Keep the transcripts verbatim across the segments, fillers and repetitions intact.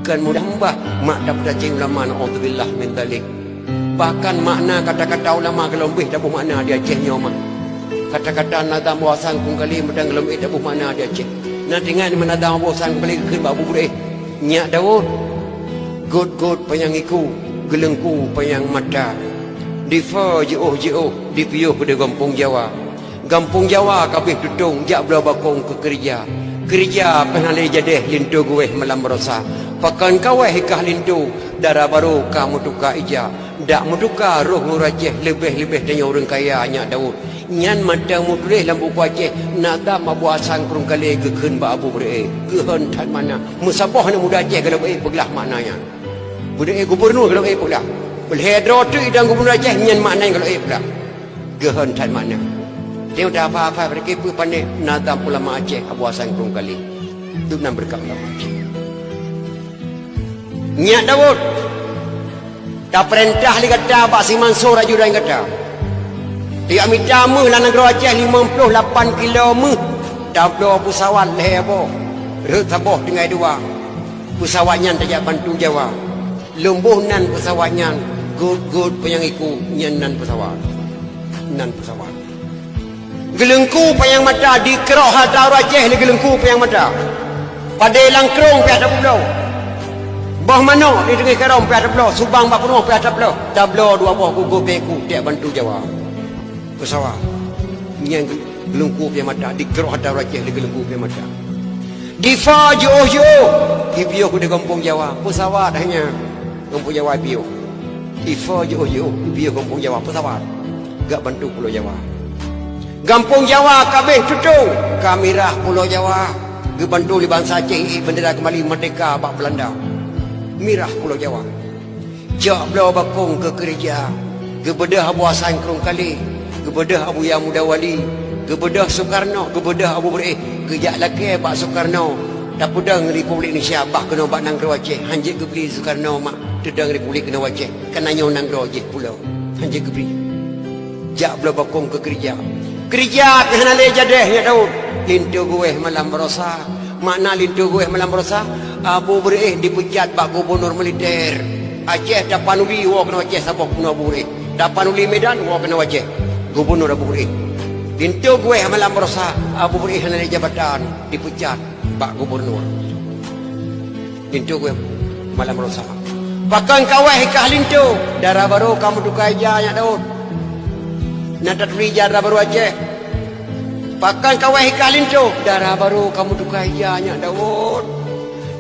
Kon mudah mbah mak dap tajeng ulama, naudzubillah min dzalik. Bahkan makna kata-kata ulama golom beh taboh makna di Aceh nyoe mak. Kata-kata nazam Abu Hasan Krueng Kali mantong golom beh taboh makna di Aceh. Na teuingat nibak nazam Abu Hasan Krueng Kali geukheun bak Abu Beureueh, "Nyak Daud, gôt-gôt panyang iku, geuleungku panyang mata. Difa jiôh-jiôh, dipiôh keudeh gampông Jawa. Gampông Jawa ka abéh tutong, jak bloe bakong keu keureuja. Keureuja pih hana lé jadeh, linto geuwéh malam barosa. Pakon ka wéh i kah linto, dara barô ka meutuka ija. Dak meutuka roh ngon Aceh, leubeh-leubeh tanyoe ureuëng kaya, Nyak Daud." Nyan mantong meutuléh lam buku Aceh, nazam Abu Hasan Krueng Kali geukheun bak Abu Beureueh. Geuhon that makna. Meusaboh aneuk muda Aceh golom ék peugah makna nyan. Beudeuh gubunur golom ék peugah. Lhée droe teuk idang gubunur Aceh nyan makna nyang golom ék peugah. Geuhon that makna. Teuh dah hafai-hafai bak kipeu pané nazam ulama Aceh Abu Hasan Krueng Kali. Dum nan beureukat ulama Aceh. Nyak Daud, tapeurintah lé gata bak si Mansur ajudan gata. Tieb mita méuh lam nanggroe Aceh limong ploh lapan kilo méuh, tabloe peusawat lhée boh, rhot saboh tinggai dua. Peusawat nyan tajak bantu Jawa. Lôn boh nan peusawat nyan, gôt-gôt panyang iku, nyan nan peusawat. Nan peusawat. Geuleungku panyang mata, dikrok hata ureuëng Aceh lé geuleungku panyang mata. Padé langkrong pih atra peubloe. Boh manok di teungoh karông pih atra peubloe, subang bak peurumoh pih atra peubloe. Tabloe dua boh gugôp panyang iku, tajak bantu Jawa. Peusawat. Nyan geuleungku panyang mata, dikrok hata ureuëng Aceh lé geuleungku panyang mata. Difa jiôh-jiôh, dipiôh keudeh gampông Jawa. Peusawat hanya gampông Jawa piôh. Difa jiôh-jiôh, dipiôh gampông Jawa. Peusawat. Jak bantu Pulo Jawa. Gampông Jawa ka abéh tutong, ka mirah Pulo Jawa. Geubantu lé bansa Aceh ék beundera keumbali meurdehka bak Beulanda. Mirah Pulo Jawa. Jak bloe bakong keu keureuja. Geubeudôh Abu Hasan Krueng Kali, geubeudôh Abuya Muda Wali, geubeudôh Sukarno, geubeudôh Abu Beureueh, geujak lakée bak Sukarno. Tapeudong Republik Indonesia bah keunoe bak nanggroe Aceh, hanjeuet geubri Sukarno mak teudong Republik keunoe Aceh, kareuna nyoe nanggroe jih pulo. Hanjeuet geubri. Jak bloe bakong keu keureuja. Keureuja pih hana lé jadeh, Nyak Daud. Linto geuwéh malam barosa. Makna linto geuwéh malam barosa, Abu Beureueh dipeucat bak gubunur militer Aceh, tapanuli woe keunoe Aceh saboh peunoh Abu Beureueh. Tapanuli Medan woe keunoe Aceh. Gubunur Abu Beureueh. Linto geuwéh malam barosa, Abu Beureueh hana lé jabatan, dipeucat bak gubunur. Linto geuwéh malam barosa. Pakon ka wéh i kah linto, dara barô ka meutuka ija, Nyak Daud. Na taturi ija dara barô Aceh. Pakon ka wéh i kah linto, dara barô ka meutuka ija, Nyak Daud.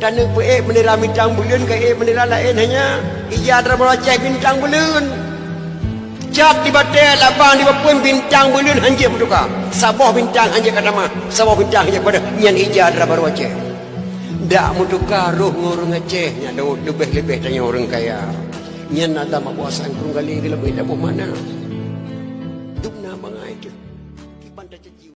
Taneuk peuék beundera bintang buleuen, ka ék beundera laén hanya. Ija dara barô Aceh bintang buleuen. Cap di batée, labang di bapeuen, bintang buleuen hanjeuet meutuka. Saboh bintang hanjeuet ka tamah, saboh bintang hanjeuet ka padub. Nyan ija dara barô Aceh. Dak meutuka roh ngon ureuëng Aceh, Nyak Daud, leubeh-leubeh tanyoe ureuëng kaya. Nyan na lam Abu Hasan Krueng Kali geulabeh taboh makna.